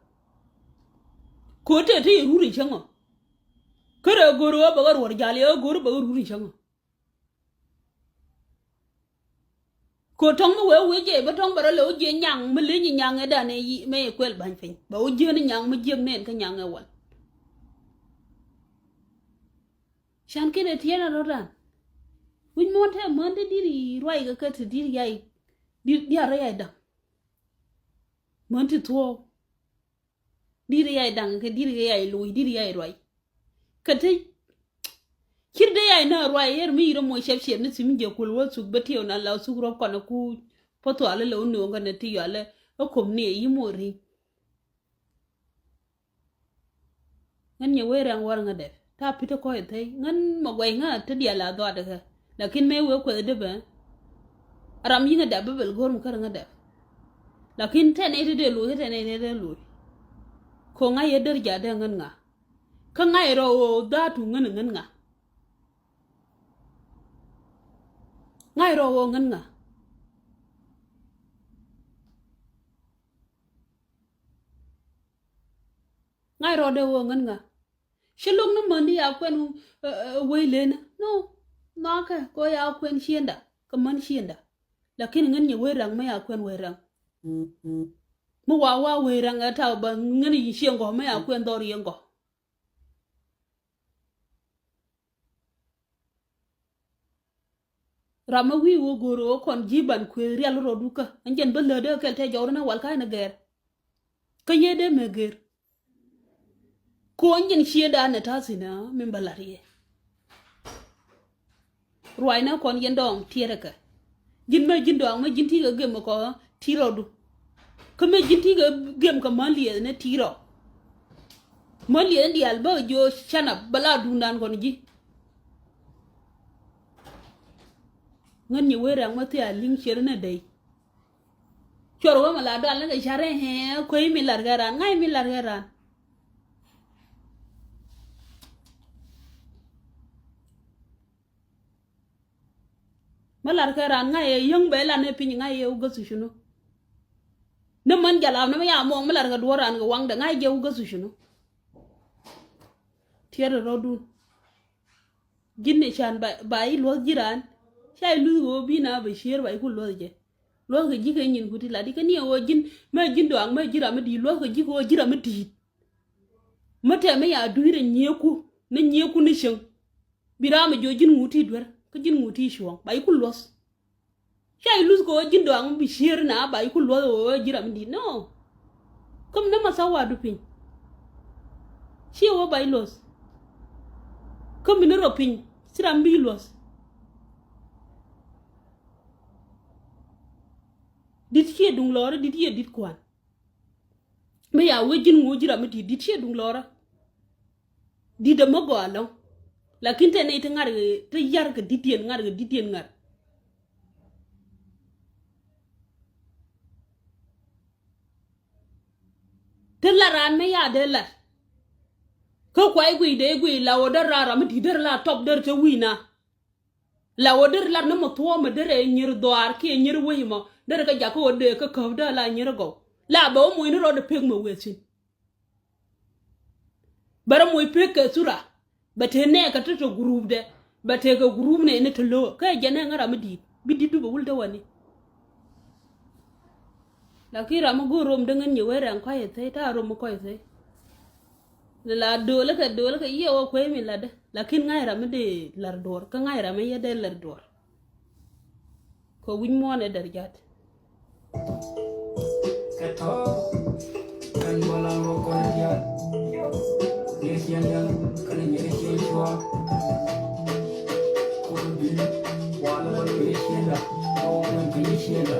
Ko̱ tëë ti yɛ rur in cäŋ ɔ. Kärɛ go̱r ɣä bɛ ɣä ruɔ̱r jal yɛ ɣä go̱r bɛ ɣä rur in cäŋ ɔ. Ko̱ tɔ̱ŋ mi wee wee jiɛc bä tɔ̱ŋ bɛ rɔ lɛ wä jiɛ nyaŋ mi leny nyaŋ ëëdan ëë yi mëë kuɛl ba̱ny piny bɛ wä jiɛn nyaŋ mi jiäk nɛn kä nyaŋ ëë wal. Can kinɛ tiɛn ɛ rɔ̱dan. Wi̱c muɔ̱ɔ̱n te män te di̱t i̱ ruac kɛ kä te di̱t yay. Di̱t diaal rɔ yay da̱ŋ. Män ti thuɔɔk. Di̱t yay da̱ŋ kɛ di̱t yay loc di̱t yay ruac. Kɛ te cir dee yay na ruac yɛr mi yir moc cɛp ciɛp ni thim jɛ kul wä thuk bä tiɛw na la thuk rɔp kɔn ku. Pä thual lɛ wä no̱o̱ŋ kɛn ti yɔalɛ ɛ kom ni yi moc ri̱ŋ. Ŋän nyɛ wee rɛŋ wär ŋä dɛp ta pi̱t ɛ kɔc ɛ thɛy ŋän mɛ guɛc ŋä te diaal a dhuat ɛ kɛ. Lakin mëë wee kuɛth dep ɛ ram yi̱ŋ ɛ dɛp bä bɛl go̱r mi kär ŋä dɛp. Lakin tɛn ɛ te dee loc kä tɛn ɛ te dee loc. Ko̱ ŋa̱c yɛ där ja̱a̱dä ŋän ŋa. Kä ŋa̱c rɔ ɣöö dhaatu ŋän ŋän ŋa. Ŋa̱c rɔ ɣöö ŋän ŋa. Ŋa̱c rɔɔdɛ ɣöö ŋän ŋa. Ci lo̱k ni mändi ya kuɛn wec lenä no. Nhɔakɛ kɛ ɣöö ya kuɛn ciënda kɛ män ciënda. Lakin ŋän nyɛ wec raŋ mi ya kuɛn wec raŋ. Mi wa wa wec raŋ ɛ taw bä ŋän yi ciëŋ gɔ̱ mi ya kuɛn dhɔr yɛn gɔ̱. Ram mi wi̱i̱ wä go̱o̱r ɣöö kɔn ji̱ ban kuëë rial rɔɔdu kä ɛn jɛn bä lätdä kɛl tɛ jɔwdä ni wal ka̱n ni gɛɛr. Kä yee dee mɛ gɛɛr. Ko̱n ji̱n ciëëdan ɛ ta̱thi̱n ɛ min bä la̱t yɛ. Ruacnä kɔn yɛn dɔɔŋ tiɛɛrɛ kɛ. Ji̱n mɛ ji̱n dɔɔŋ mɛ ji̱n ti̱i̱ kɛ gem kɔ ti̱i̱ rɔɔdu. Kä mɛ ji̱n ti̱i̱ kɛ gem kɛ män liɛth ni ti̱i̱ rɔ. Män liɛth ni diaal bä jiö canap bä la duundan kɔn ji̱. Ŋän nyɛ wee rɛ̈ŋ mä thia̱a̱ li̱ŋ cier ni dɛy. Cuɔr wä mɛ la dual ni kɛ carɛ hɛɛ kuey mi lar kɛ ran ŋa̱c mi lar kɛ ran. Mi lar kɛ ran ŋa̱c yɛ yäŋ bɛ lan ɛ piny ŋa̱c yɛ wä gäthu cunu. Ni män jalap ni mi ya muɔŋ mi lar kɛ duɔ̱ɔ̱r ran kɛ waŋdɛ ŋa̱c jɛ wä gäthu cunu. Tiɛt rɔ̱dun. Ji̱n ni can ba, ba i̱ luɔ̱th ji̱ raan. Ca i̱ luth ɣöö bi na bɛ cier ba i̱ ku luɔ̱th jɛ. Luɔ̱th kɛ ji̱ kɛ nyin ku ti la di kä ni ɣöö ji̱n mɛ ji̱n dɔaŋ mɛ ji̱ ram mi di̱i̱t luɔ̱th kɛ ji̱ kɛ ɣöö ji̱ ram mi di̱i̱t. Mä tɛmɛ ya dui̱rɛ nyieeku ni nyieeku ni cieŋ. Bi ram mi jiɔ ji̱n ŋuut ti duer kä ji̱n ŋuut ti cuɔ̱ɔ̱ŋ ba i̱ ku luɔ̱th. Ca i̱ luth kɛ ɣöö ji̱n dɔaŋ mi bi cier na ba i̱ ku luɔ̱th ɣöö ji̱ ram mi di̱i̱t nɔ. Kä mi nä ma thawaadu piny. Ci ɣöö ba i̱ luɔ̱th. Kä mi nä rɔ piny ci ram mi bi i̱ luɔ̱th. Di̱t ciɛ duŋ lɔɔri di̱t ciɛ di̱t kua̱n. Mi ya wee ji̱n ŋuɔ ji̱ ram mi di̱t di̱t ciɛ duŋ lɔrä. Di̱t ɛmɔ gɔaa ɛlɔ̱ŋ. Lakin te nɛy ti ŋa̱r kɛ, ti yar kɛ di̱t diɛn ŋa̱r kɛ di̱t diɛn ŋa̱r. Ti lar raan mi ya dee lar. Kä kuay guiy dee guiy la wä dee rar ram mi di̱t dee la tɔp dee te wi̱i̱ na. La wä deri lat ni mɔ thuɔ̱ɔ̱mɛ deri nyir dhɔaar kiɛ nyir wec mɔ deri kɛ jakä wä dee kä käp dee la nyir gɔw. La bɛ wä moc ni rɔɔdɛ pek mɛ wee thi̱n. Bɛ rɔ moc pek kɛ thura. Bɛ tëë nɛɛkɛ ti tɔ group dɛ. Bɛ tëë kɛ group nɛy ni ti lo̱o̱ kä jɛ nɛɛŋä ram mi di̱i̱t bi di̱t du bɛ wul te wani. Lakin ram mi go̱o̱r rom däŋ in nyɛ wee rɛŋ kɔc ithei ta̱a̱ rom mi kɔc ithei. Ni la do̱o̱lä kɛ do̱o̱lä kɛ yiëë wä kueec mi latdä. Lakin ŋa̱c ram mi dee lar duɔ̱ɔ̱r kä ŋa̱c ram mi yɛ dee lar duɔ̱ɔ̱r. Kɛ wi̱c muɔ̱ɔ̱n ɛ dɛr ja̱t. Kɛ tɔ̱ kɛn bɔla ŋɔ kɔn diaal. Nyɛ ciɛn yɛn kɛn nyɛ ciɛn cuaak. Kul bil wal wal nyɛ ciɛn da. Wal wal nyɛ ciɛn da.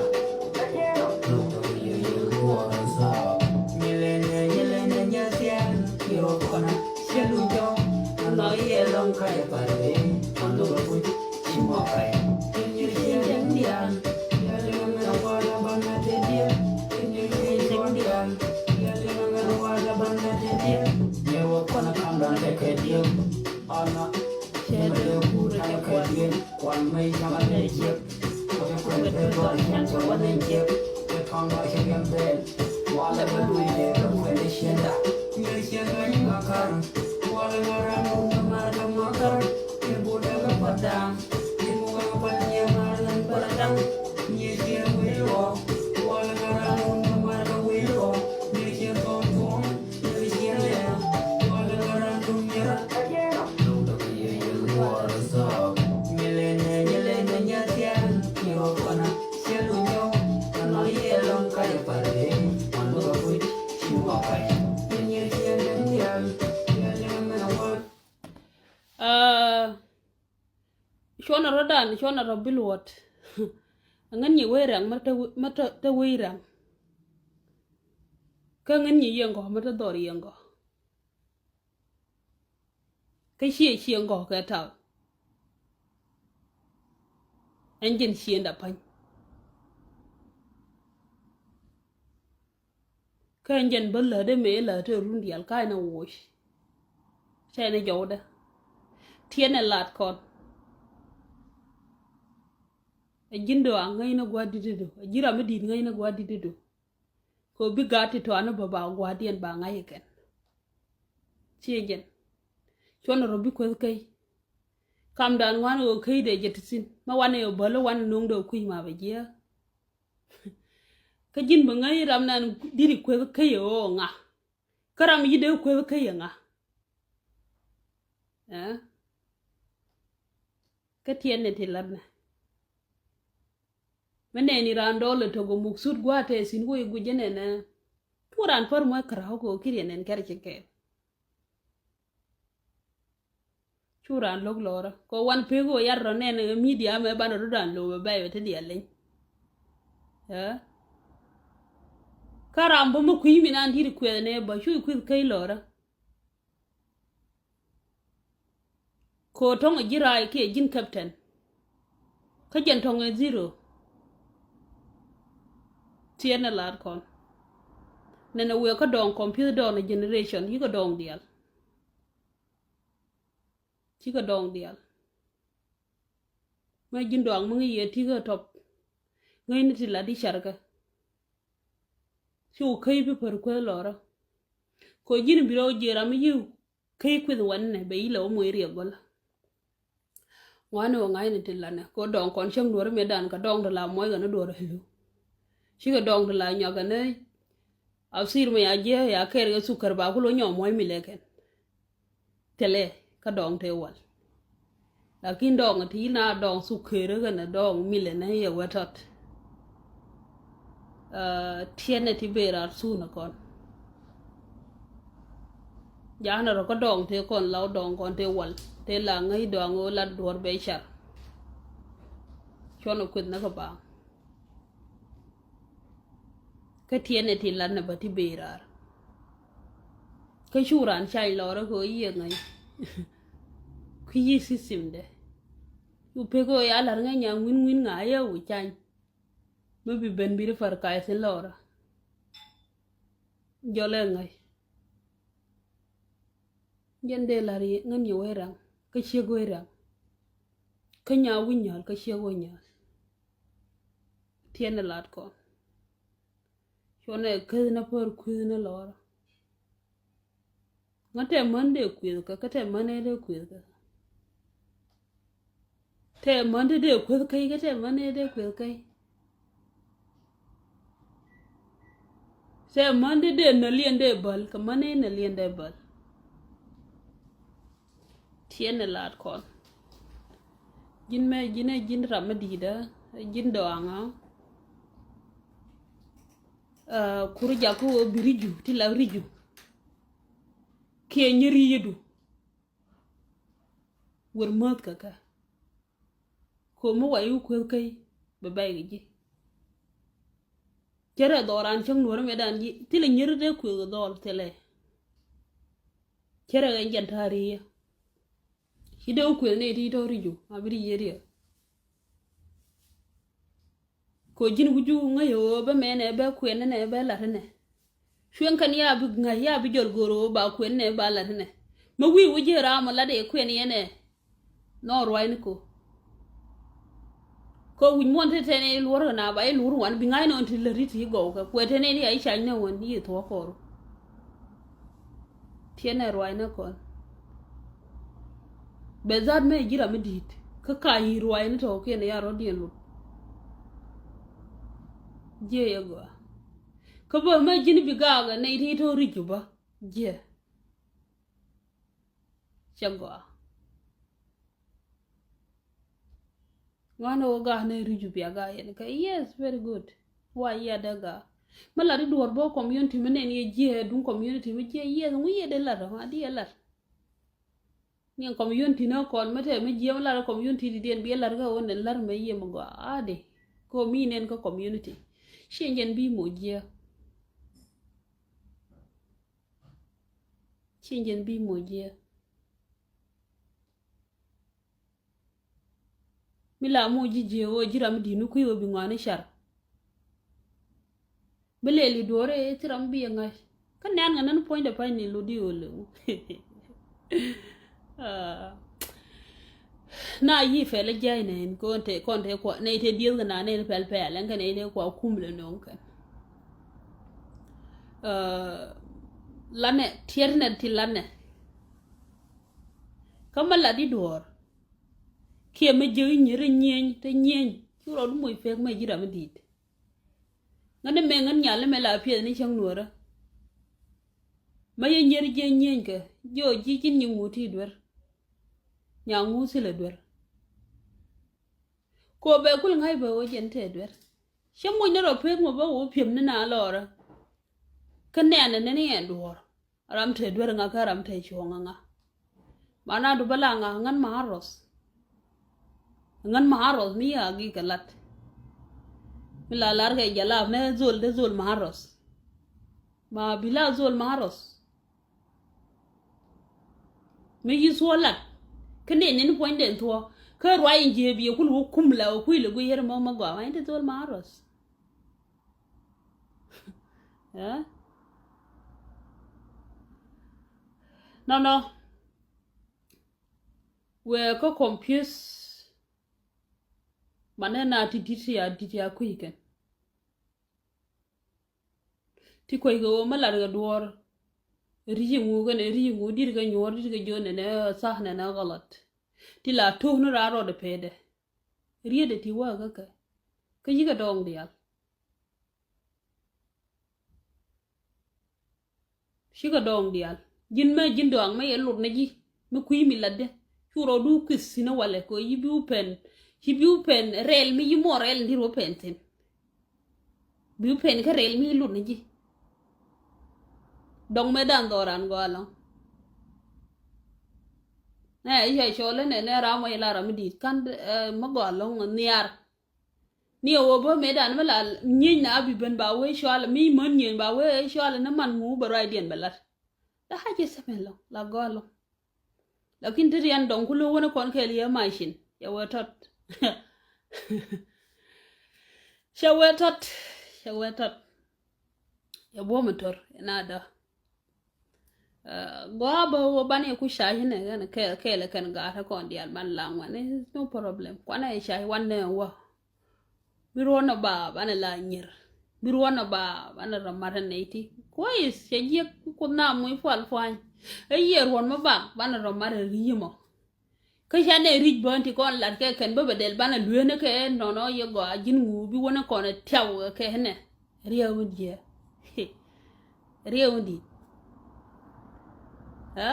Aa, cuɔnɛ rɔ̱dan, cuɔnɛ rɔ bi luɔt. Ŋän nyi wei rɛŋ mä te, mä te, te wei rɛŋ. Kä ŋän nyi yiëŋ gɔ̱ mä te dhɔr yiëŋ gɔ̱. Kä ciɛ ciëŋ gɔ̱ kɛ taw. Ɛn jɛn ciëŋda pa̱ny. Kä ɛn jɛn bä lätdä mëë lätdä run diaal ka̱a̱c ni woc. Cɛ ni jɔwdä. Tiɛn ɛ lat kɔn. Ɛ ji̱n dɔ̱a̱ŋ ŋäcnä gua̱a̱r di̱t i̱du. Ɛ ji̱n ram mi di̱i̱t ŋäcnä gua̱a̱r di̱t i̱du. Kɛ ɣöö bi gaat ti tɔatni bä ba gua̱a̱rdiɛn ba ŋa̱c ɛ kɛn. Ciɛ jɛn. Cuɔn rɔ bi kueth key. Kamdan ŋuan ɣöö key dee jɛ ti thi̱n. Mä wanɛ ɣöö bäl wanɛ no̱o̱ŋdɛ ɣöö kui̱c ma bɛ jiääk. Kä ji̱n bi ŋäc ram nan di̱t i̱ kueth key ɛ ɣöö ŋa. Kä ram yi̱ dee kueth key ɛ ŋa. Ɛ? Kä tiɛt ni ti lat nɛ. Mi nɛɛni raan dɔɔl ɛ tök ɛ muk thut gua̱a̱th tɛɛ thi̱n wec guic jɛ nɛnɛ. Cu raan pär muɔc kära̱a̱k kɛ ɣöö kiɛ riɛn ɛn kɛr cɛ kɛɛl. Cu raan lo̱k lɔrä kɛ ɣöö wan pek ɣöö yar rɔ nɛn ɛ midia mɛ banɛ rɔ̱dan lo̱o̱ bɛ bɛy bɛ te diaal leny. Ɛ? Kä ram bä mi kui̱ mi nan di̱t kuɛth nɛ bä cu kui̱th key lɔrä. Kɛ ɣöö tɔ̱ŋ ɛ ji̱ raay kiɛ ji̱n captain. Kä jɛn tɔ̱ŋ ɛ zero. Tiɛt ni la̱a̱t kɔn. Nɛnɛ wëë kä dɔɔŋ kɔn pi̱th dɔɔŋ ɛ generation yikɛ dɔɔŋ diaal. Cikɛ dɔɔŋ diaal. Mɛ ji̱n dɔɔŋ mi ŋäc yɛ ti̱kä tɔp. Ŋäcni ti lat i̱ carkɛ. Cu käc bi pär kueth lɔrä. Kɛ ɣöö ji̱n bi rɔ jiɛ ram mi yi̱ Kä i̱ kuith wanɛ bɛ ilɛ wä moc riɛk gɔlä. Ŋuani wä ŋa̱cni ti lanɛ kɛ wä dɔŋ kɔn cäŋ duɔ̱ɔ̱r mëë dan kɛ dɔŋ ti la muɔc kɛn duɔ̱ɔ̱r helu. Cikɛ dɔŋ ti la nyɔk kɛn a thir mɛ ya jiɛ ya kɛɛr kɛ thuk kär ba kulɔ nyɔk muɔc mi lɛ kɛn. Thilɛ kä dɔŋ tëë wal. Lakin dɔŋ ti na dɔŋ thuk kër kɛnɛ dɔŋ milɛ nɛ yɛ wɛ tɔt. Aa, tiɛnɛ ti ben raar thun kɔn. Ja̱a̱nɛ rɔ kä dɔŋ tëë kɔn la wä dɔŋ kɔn tëë wal tëë la ŋäc dɔaŋ ɣöö lat duɔ̱ɔ̱r bɛ car. Cuɔn ɛ kueth nä kä baaŋ. Kä tiɛnɛ ti lat nɛ bä ti ben raar. Kä cu raan cany lɔrä kɛ ɣöö yiëë ŋäc. Kui̱ yi system dɛ. Cu pek ɣöö ya la̱r ŋäc nya ŋui̱n ŋui̱n ŋa̱c yɛ wi̱c cany. Mi bi ben bi ri far ka̱a̱c thi̱n lɔrä. Jɔlɛ ŋäc. Jɛn dee la̱r ŋän yɛ wee raŋ kä ciek wee raŋ. Kä nya wi̱c nyal kä ciek wee nyal. Tiɛn ɛ lat kɔn. Cuɔnɛ käth nä pär kui̱th nä lɔrä. Ŋä tɛ män dee kui̱th kä kä tɛ män ɛ dee kui̱th kä. Tɛ män dee dee kui̱th käc kä tɛ män ɛ dee kui̱th käc. Tɛ män dee dee näliɛn dee bäl kä män ɛ näliɛn dee bäl. Tiɛn ɛ lat kɔn. Ji̱n mɛ ji̱n ɛ ji̱n ram mi di̱i̱dä ji̱n dɔaŋä. Kur jakä ɣöö bi ri̱cu ti la ri̱cu. Kiɛ nyir yi̱du. Wër mäth kɛ kɛ. Ko̱mi wa i̱ wä kueth käc bɛ bɛy kɛ ji̱. Cärɛ dhɔran cäŋ nuɔ̱ɔ̱ri mɛ dan ji̱ thilɛ nyir dee kueth kɛ dhɔl thilɛ. Cärɛ kɛ jɛn ta̱a̱ ri̱i̱ yɛ. Ci dee wä kueth ni ti tɔ̱ ri̱cu a bi ri yiëë riɛ. Ko ji̱n wi̱cu ŋäc ɣöö bä mɛnɛ bä kuɛn nɛ bä la̱t nɛ. Cuɛŋ kɛn ya bi ŋäc ya bi jɔl go̱o̱r ɣöö ba kuɛn nɛ ba la̱t nɛ. Mä wi̱i̱ wä ji̱ ram ɔ lat ɛ kuɛn yɛn ɛ. Nɔ ruac ni ko. Ko wi̱c muɔ̱n te tɛn ɛ luɔr ɣän a ba ɛ luɔr wan bi ŋa̱c nɔn ti lät ri ti gɔw kɛ kuɛ tɛn ɛ ni a i̱ cac nɛ wän i̱ thuɔ̱k kɔr. Tiɛn ɛ ruac nɛ kɔn. Bɛ dhat mɛ ji̱ ram mi di̱i̱t kä ka yi̱ ruac ni tɔ̱ kiɛn ya rɔ̱diɛn lut. Jiɛ yɛ gɔaa. Kä bä mɛ ji̱n bi gaak ɛ nɛy ti tɔ̱ ri̱c bä jiɛ. Cɛ gɔaa. Ŋuan ɣöö ga̱a̱ ni ri̱cu bia ga̱a̱ yɛn kɛ yes very good. Wa yia dee ga̱a̱. Mi lat i̱ duɔ̱ɔ̱r bä community mi nɛn yɛ jiɛ duŋ community mi jiɛ yes ŋu yɛ dee lat ɣä di yɛ lat. Ni community ni kɔn mi tɛ mi jiɛ mi lat community di diɛn bi yɛ lat kä ɣöö nɛn lat mɛ yɛ mi gɔaa a di. Kɛ ɣöö mi nɛn kä community. Ci jɛn bi mo jiɛ. Ci jɛn bi mo jiɛ. Mi la mo ji̱ ji̱ ɣöö ji̱ ram mi di̱t ni kui̱ ɣöö bi ŋɔaani car. Bi lɛl i̱ duɔ̱ɔ̱r ëë thil ram bi yɛ ŋa̱c. Kä nɛn ŋa nän puɔ̱nydɛ pa̱ny ni lot i̱ ɣöö lëŋ. Ah. Na yi pɛl jiay nɛn kɔn te kɔn te kua nɛy te dieth kɛ na nɛn pɛl pɛl ɛn kɛ nɛy te kua kum lɛ nɔŋ kɛn. Ah, lanɛ tiɛt nɛ ti lanɛ. Kä mä lat i̱ duɔ̱ɔ̱r. Kiɛ mä jiäk i̱ nyier i̱ nyieny te nyieny. Cu rɔɔdu moc pek mä ji̱ ram i̱ di̱i̱t. Ŋän imɛ ŋän nyal imɛ la piɛth ni cäŋ nuɔ̱ɔ̱rä. Mä yɛ nyier jiɛ nyieny kɛ jiɔ ji̱ ji̱n nyi ŋuut ti duer. Nya ŋuut thilɛ duer. Ko bɛ kul ŋa̱c bɛ wä jɛn tɛ duer. Cä muc ni rɔ pek mɔ bä wä piɛm ni na lɔrä. Kä nɛɛnɛ ni ni ɛn duɔ̱ɔ̱r. Ram te duer ŋa kä ram te cuɔ̱ŋ ŋa. Mana du bä la ŋa ŋän ma arɔth. Ŋän ma arɔth mi ya gi kɛ lat. Mi la lar kɛ jalap nɛ zol de zol ma arɔth. Ma bi la zol ma arɔth. Mi yi thuɔ lat. Kä ni ni puɔ̱ny den thuɔ. Kä ruac in jiee bi kul wä kum la wä kui̱ lɛ guiy yɛr mɔ ma gɔaa ma in te zol ma arɔth. Eh? Nɔnɔ. Wee kä confuse. Manɛ na ti dit ya dit ya kui̱ kɛn. Ti kuec kɛ wä mä lat kɛ duɔɔr. Ri ci ŋu kɛn ri ci ŋu dit kɛ nyuɔɔr dit kɛ jiön nɛnɛ sah nɛnɛ ɣɔlɔt. Ti la tuuk ni raa rɔɔdɛ pee dɛ. Riet dɛ ti wä kä kɛ. Kä yikɛ dɔɔŋ diaal. Cikɛ dɔɔŋ diaal. Ji̱n mɛ ji̱n dɔɔŋ mɛ yɛ lot nɛ ji̱. Mi kui̱ mi latdɛ. Cu rɔɔdu kui̱th thi̱n ɛ walɛ kɛ ɣöö yi bi wä pɛn. Ci bi wä pɛn rɛl mi yi muɔ rɛl in di̱t wä pɛn thi̱n. Bi wä pɛn kä rɛl mi yi lot nɛ ji̱. Dɔŋ mɛ dan dhɔran gɔaa lɔŋ. Nɛ i̱ cɛ cɔl inɛ nɛ ram wä i̱ la ram mi di̱i̱t kan, eh, mɛ gɔaa lɔŋ nhiar. Ni ɛ wä bä mëëdan mi la nyieny na bi ben ba wee cɔal mi män nyieny ba wee cɔal ni man ŋu bɛ ruacdiɛn bɛ lat. Dee hac cɛ sɛmɛ lɔŋ la gɔɔ lɔŋ. Lakin ti rian dɔŋ ku lo̱k wänä kɔn kɛɛl yɛ macin cɛ wee tɔt. Cɛ wee tɔt. Cɛ wee tɔt. Cɛ buɔ̱m tɔr ina dä. Gɔaa bä wä banɛ ku cac inɛ kɛn kɛɛl kɛn gaat ɛ kɔn diaal ban laŋ wani, no problem. Kuanɛ cac wanɛ wä. Bi ruɔn ɔ ba banɛ la nyier. Bi ruɔn ɔ ba banɛ rɔ mat ɛ nɛy ti. Kuɔis cɛ jiɛk Kuoth na muc pual puany. Ɛ yiëë ruɔn mɔ bak banɛ rɔ mat ɛ ri̱i̱ mɔ. Kä ca nɛ ri̱c bään ti kɔn lat kɛ kɛn bä bɛ dɛl banɛ lueenä kɛ nɔnɔ yɛ gɔaa ji̱n ŋu bi wänä kɔn ɛ tiaw kɛ nɛ. Riɛw mi jiɛ. Riɛw mi di̱i̱t. Ɛ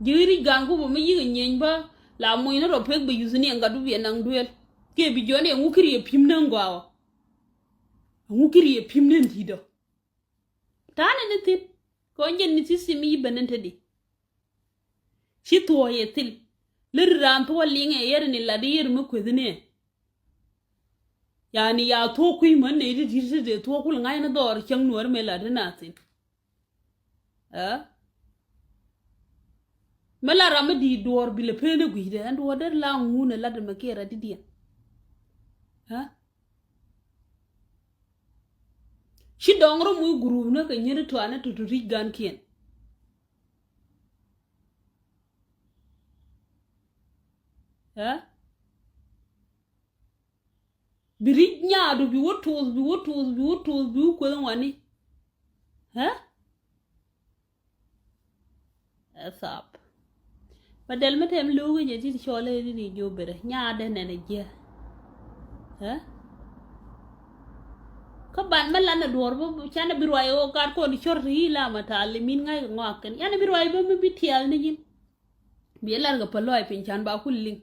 ji̱ ri̱c ga̱a̱n ku bä mi yi̱k ɛ nyieny bä la mucni rɔ pek bɛ yuthni ɛn gatdu bi ɛ naŋ duëël. Kiɛ bi jiɔni ɛŋu kiri ɛ pi̱m ni ɛn gɔaa ɔ. Ɛŋu kiri ɛ pi̱m ni ɛn di̱i̱t ɔ. Ta̱a̱nɛ ni thi̱n kɔn jɛn ni thi̱n thim i̱ ben ni te di. Ci thuɔɔc ɛ thil. Lär raan thuɔɔc liŋ ɛ yɛr ni lat i̱ yɛr mi kueth ni ɛ. Yani ya thuɔɔk kui̱ män nɛy ti di̱t ti dee thuɔɔk kul ŋa̱cni dhɔr cäŋ nuɔ̱ɔ̱r mëë lat in a thi̱n. Ɛ mi la ram mi di̱i̱t duɔɔr bi lɛ pen ɛ gui̱cdɛ ɛn duɔɔr der la ŋun ɛ lat ɛmɛ kiɛ rat didiɛn. Ɛ ci dɔŋ rɔ muc guruupni kɛ nyiet tuani tutu ri̱c gankiɛn. Ɛ bi ri̱c nyaadu bi wä tuuth bi wä tuuth bi wä tuuth bi wä kueth ŋuani. Ɛ ɛ thap. Bä dɛl mi tɛm lo̱o̱k jɛ ti cɔl ɛ ri ri jiö berɛ nyaadɛ nɛn ɛ jiɛ. Ɛ kä ban mi lan ɛ duɔ̱ɔ̱r bä canɛ bi ruac ɛ ɣöö gat kɔn cɔr ti yi la ma taal i̱ min ŋa̱c kɛ ŋɔak kɛn yanɛ bi ruac bä mi bi tiɛɛl ni ji̱n. Bi ɛ lar kɛ pä lɔc piny can ba kul liŋ.